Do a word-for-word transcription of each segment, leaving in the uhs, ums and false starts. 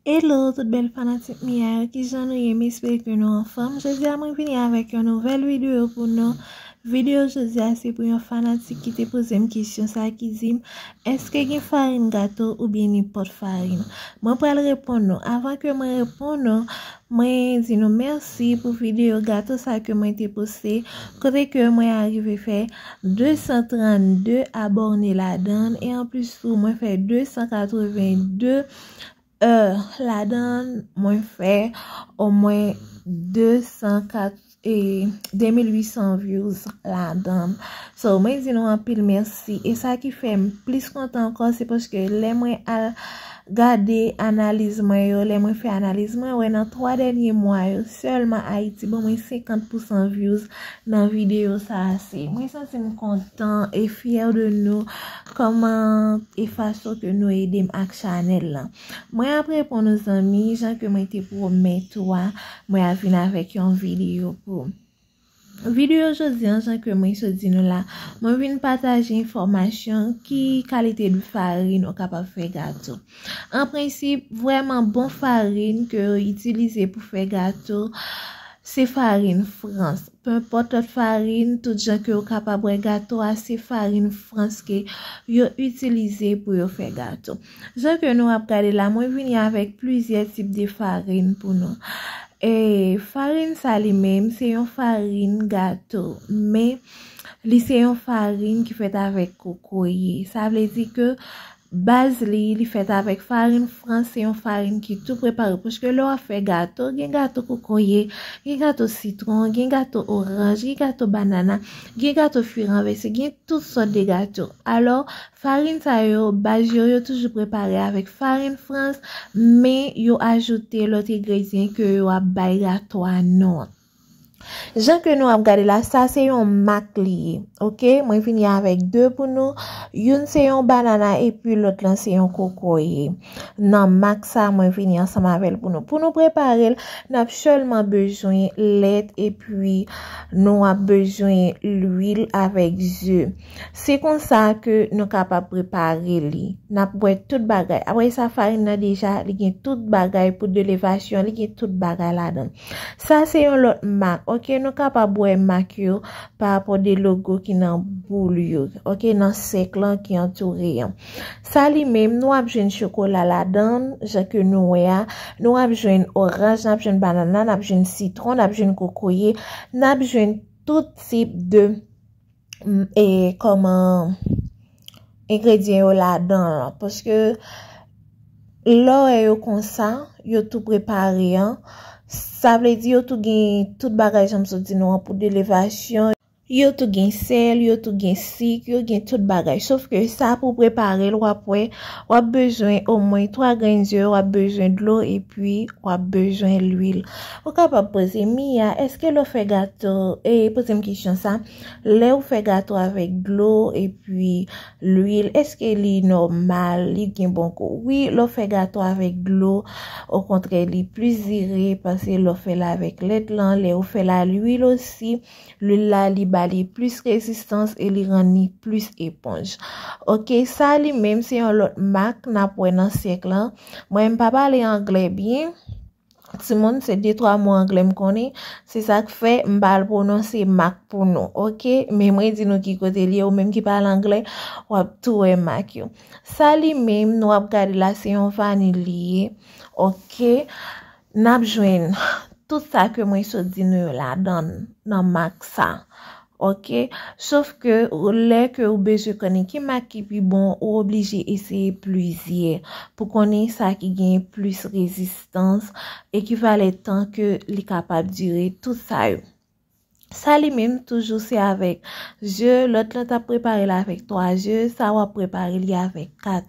Hello tout bèl fanatik Mia yo, kijan nou ye? M espere ke nou anfòm. Jodi a mwen vini avèk yon nouvèl videyo pou nou. Videyo jodi a se pou yon fanatik ki te poze m kesyon sa ki di m, èske gen farin gato oubyen nenpòt farin? Mwen pral reponn nou. Avan ke mwen reponn nou, mwen di nou mèsi pou videyo gato sa ke mwen te poste, kote ke mwen arive fè de san trannde abòne ladan l, e anplis tou mwen fè de san katreven de è ladan l, mwen fè omwen de san kat e de mil uit san views ladan l. So, mwen di nou anpil mèsi. E sa ki fè m plis kontan ankò, se paske lè mwen al gade analiz mwen yo, lè mwen fè analiz mwen, wè nan twa dènye mwa yo sèlman Ayiti ban mwen senkant pousan views nan videyo sa a. Se, mwen santi m kontan e fyè de nou, kòman e fason ke nou ede m ak chanèl lan. Mwen ap reponn ou zanmi, jan ke mwen te pwomèt ou a, mwen ap vin avèk yon videyo pou ou. Videyo jodi an, jan ke mwen sot di nou la, mwen vin pataje enfòmasyon ki kalite de farin ou kapab fè gato. An prensip, vrèman bon farin ke yo itilize pou fè gato, se farin Frans. Penpòt lòt farin, tout jan ke ou kapab wè gato a, se farin Frans ke yo itilize pou yo fè gato. Jan ke nou ap gade la, mwen vini avèk plizyè tip de farin pou nou. E farin sa li menm, se yon farin gato, men li se yon farin ki fèt avèk kokoye. Sa vle di ke baz li, li fèt avèk farin Frans, se yon farin ki tou prepare. Paske lè w ap fè gato, gen gato kokoye, gen gato sitwon, gen gato oranj, gen gato banana, gen gato fwi ranvèse, gen tout sòt de gato. Alò, farin sa yo, baz yo, yo toujou prepare avèk farin Frans, men yo ajoute lòt engredyan ke yo ap bay gato a non an. Jan ke nou ap gade la, sa se yon mak li ye, oke? Mwen vini avèk de pou nou. Youn se yon banana epi lòt lan se yon kokoye. Nan mak sa, mwen vini ansanm avè l pou nou. Pou nou prepare l, n ap sèlman bezwen lèt epi nou ap bezwen lwil avèk ze. Se konsa ke nou kapab prepare li. N ap bwè tout bagay. Apre sa, farin nan deja, li gen tout bagay, poud de levasyon, li gen tout bagay ladan l. Sa se yon lòt mak, oke? Nou kapab wè mak yo pa rapò de logo ki nan boul yo, oke? Nan sèk lan ki antoure an. Sa li menm, nou ap jwenn chokola ladan l, jan ke nou wè a. Nou ap jwenn oranj, n ap jwenn banana, n ap jwenn sitwon, n ap jwenn kokoye, n ap jwenn tout tip de m, e kòman engredyan yo ladan l, paske lè w wè yo konsa, yo tou prepare an, sa vle di yo tou gen tout bagay jan m sot di nou an, poud de levasyon, yo tou gen sèl, yo tou gen sik, yo gen tout bagay. Sof ke sa pou prepare l, w ap wè, w ap bezwen omwen twa grenn ze, w ap bezwen dlo, epi w ap bezwen lwil. Ou kapab poze, Mia, èske lè w fè gato, e poze m kesyon sa, lè w fè gato avèk dlo epi lwil, èske li nòmal, li gen bon gou? Wi, lè w fè gato avèk dlo, okontrè, li plis dire pase lè w fè l avèk lèt lan, lè w fè l a lwil osi, lwil la, li ba li plis rezistans e li rann li plis eponj. Oke, sa li menm se yon lòt mak n ap wè nan sèk lan. Mwen, m pa pale anglè byen. Timoun, se de twa mo anglè m konnen. Se sa k fè m pa al pwononse mak pou nou, oke? Men mwen di nou ki kote l ye, ou menm ki pale anglè, w ap tou wè mak yo. Sa li menm, nou ap gade la, se yon vaniy li ye, oke? N ap jwenn tout sa ke mwen sot di nou yo ladan l, nan mak sa. Oke? Sof ke lè ke ou bezwen konnen ki mak ki pi bon, ou oblije eseye plizyè pou konnen sa ki gen plis rezistans e ki valè tan ke li kapab dire, tout sa yo. Sa li menm toujou se avèk ze, lòt lan t ap prepare l avèk twa ze, sa w ap prepare li avèk kat.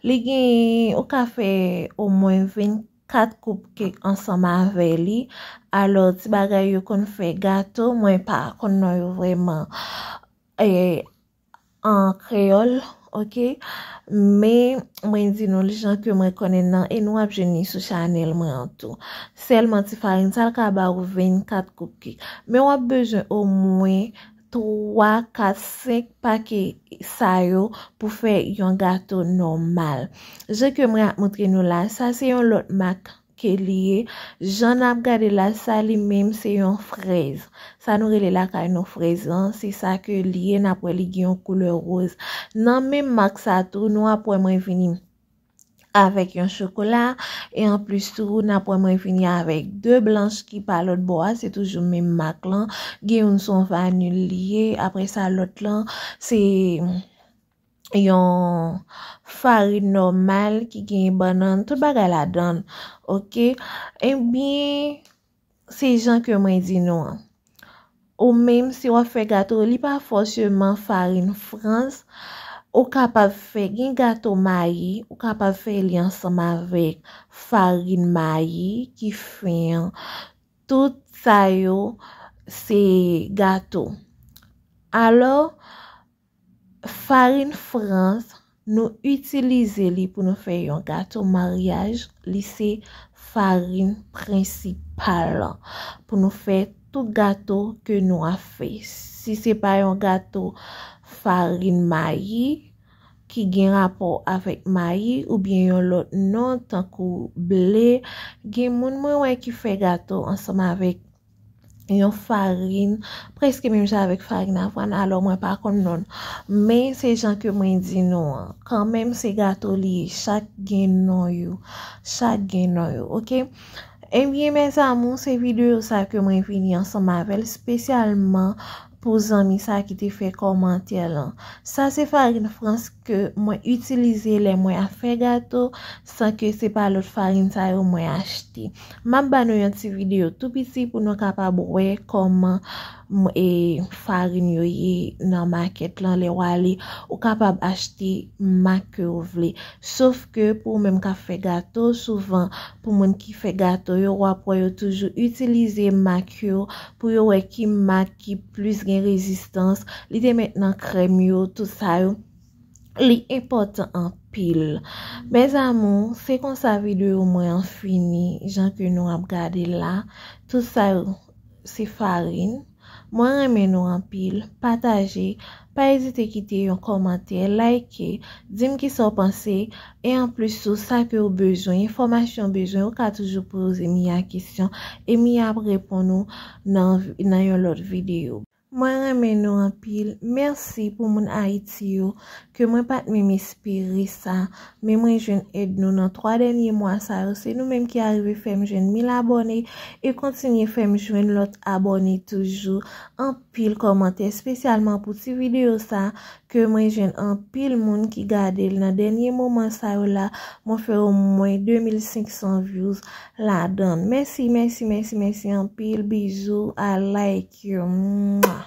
Li gen, ou ka fè omwen vennkat koupkek ansanm avè li. Alò, ti bagay yo konn fè gato, mwen pa konn non yo vrèman, e, an kreyòl, oke? Men, mwen di nou l jan ke mwen konnen nan, e nou ap jwenn li sou chanèl mwen an tou. Sèlman ti farin sa l ka ba ou vennkat koupkek. Men w ap bezwen omwen twa, kat, senk pake sa yo pou fè yon gato nòmal. Jan ke mwen ap montre nou la, sa se yon lòt mak ke li ye. Jan n ap gade la, sa li menm se yon frèz. Sa nou rele lakay nou frèz lan, se sa ke li ye, n ap wè li gen yon koulè woz. Nan menm mak sa tou, nou ap wè mwen vini avèk yon chokola, e anplis tou, n ap wè mwen vini avèk de blanch ki pa lòt bò a, se toujou menm mak lan. Gen youn se yon vanil li ye, apre sa lòt lan, se yon farin nòmal ki gen bannann, tout bagay ladan l, oke? Ebyen, se jan ke mwen di nou an. Ou menm, si w ap fè gato, li pa fòseman farin frans. Ou kapab fè, gen gato mayi, ou kapab fè li ansanm avèk farin mayi ki fen an. Tout sa yo se gato. Alò, farin frans, nou itilize li pou nou fè yon gato maryaj. Li se farin prensipal lan pou nou fè tout gato ke nou ap fè. Si se pa yon gato farin mayi ki gen rapò avèk mayi oubyen yon lòt non tankou ble, gen moun mwen wè ki fè gato ansanm avèk yon farin, prèske menm jan avèk farin avwàn, alò mwen pa konn non l. Men se jan ke mwen di nou an. Kanmenm se gato li ye, chak gen non yo. Chak gen non yo, oke? Ebyen, mes amours, se videyo sa ke mwen vini ansanm avè l espesyalman pou zanmi sa ki te fè kòmantè lan. Sa se farin frans ke mwen itilize lè mwen ap fè gato, san ke se pa lòt farin sa yo mwen achte. M ap ba nou yon ti videyo tou piti pou nou kapab wè kòman m-, e, farin yo ye nan makèt lan. Lè w ale, ou kapab achte mak ke w vle. Sof ke pou ou menm k ap fè gato, souvan pou moun ki fè gato yo, w ap wè yo toujou itilize mak yo pou yo wè ki mak ki plis gen rezistans. Li te met nan krèm yo, tout sa yo. Li enpòtan anpil. Mes amours, se konsa videyo mwen an fini, jan ke nou ap gade la. Tout sa yo, se farin. Mwen renmen nou anpil. Pataje. Pa ezite kite yon kòmantè, like, di m kisa w panse. E anplis tou, sa ke w bezwen, enfòmasyon w bezwen, ou ka toujou poze Mia kesyon. E Mia ap reponn ou nan, nan yon lòt videyo. Mwen renmen nou anpil. Mèsi pou moun Ayiti yo, ke mwen pa t menm espere sa, men mwen jwenn èd nou nan twa dènye mwa sa yo. Se nou menm ki arive fè m jwenn mil abòne e kontinye fè m jwenn lòt abòne toujou. Anpil kòmantè, espesyalman pou ti videyo sa, ke mwen jwenn anpil moun ki gade l nan dènye moman sa yo la. Mwen fè omwen de mil senk san views ladan. Mèsi, mèsi, mèsi, mèsi anpil. Bizou, I like you. Mwah.